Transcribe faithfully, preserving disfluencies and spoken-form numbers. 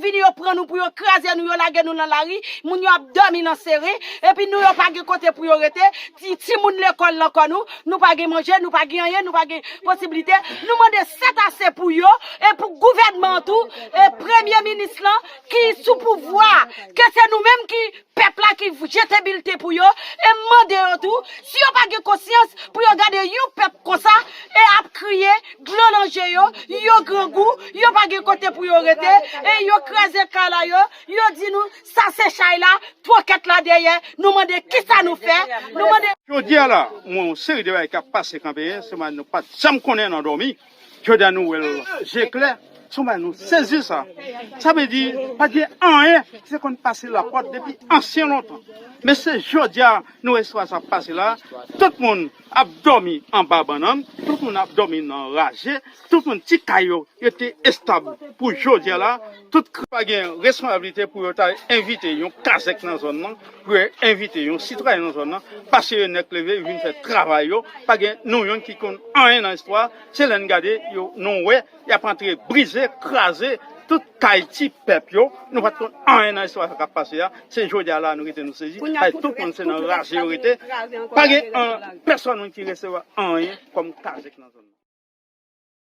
Vini yo pran nou pou yo kraze nou, yo lage nou nan lari, moun yo ap dòmi nan sere, epi nou yo pa gen kote pou yo rete, ti, timoun lekòl nan kò nou, nou pa gen manje, nou pa gen anyen, nou pa gen posiblite. Nou mande sètase pou yo, e pou gouvènman an tou, e premye minis lan ki sou pouvwa, ke se nou menm ki pèp la ki jete bilten pou yo, e m mande yo tou, si yo pa gen konsyans pou yo gade yon pèp konsa, e ap kriye, dlo nan je yo, yo grangou, yo pa gen kote pou yo rete, e yo kraze kay la yo, yo di nou, sa se chay la, twokèt la dèyè, nou mande kisa nou fè, nou mande. Jodi a la, yon seri de bagay k ap pase Kanperen, se bagay nou pa t janm konnen nan dòmi. Jodi a nou wè l je klè, se yon bagay nou sezi sa. Sa vle di, pa t gen anyen ki te konn pase lapòt depi ansyen lontan. Men se jodi a nou wè istwa sa ap pase la, tout moun ap dòmi anba bannann, tout moun ap dòmi nan raje, tout moun ti kay yo, yo te estab pou jodi a la, tout k-, pa gen responsablite pou yo ta envite yon kazèk nan zòn nan, pou yo envite yon sitwayen nan zòn nan, pase yo nèk leve, yo vin fè travay yo, pa gen nou youn ki konn anyen nan istwa, se lè n gade yo, nou wè, y ap antre brize, kraze, tout kay ti pèp yo, nou pa t konn anyen nan istwa sa k ap pase a, se jodi a la nou rete nou sezi, kay tout moun se nan raje yo rete, pa gen an, pèsòn moun ki resevwa anyen kòm kazèk nan zòn nan.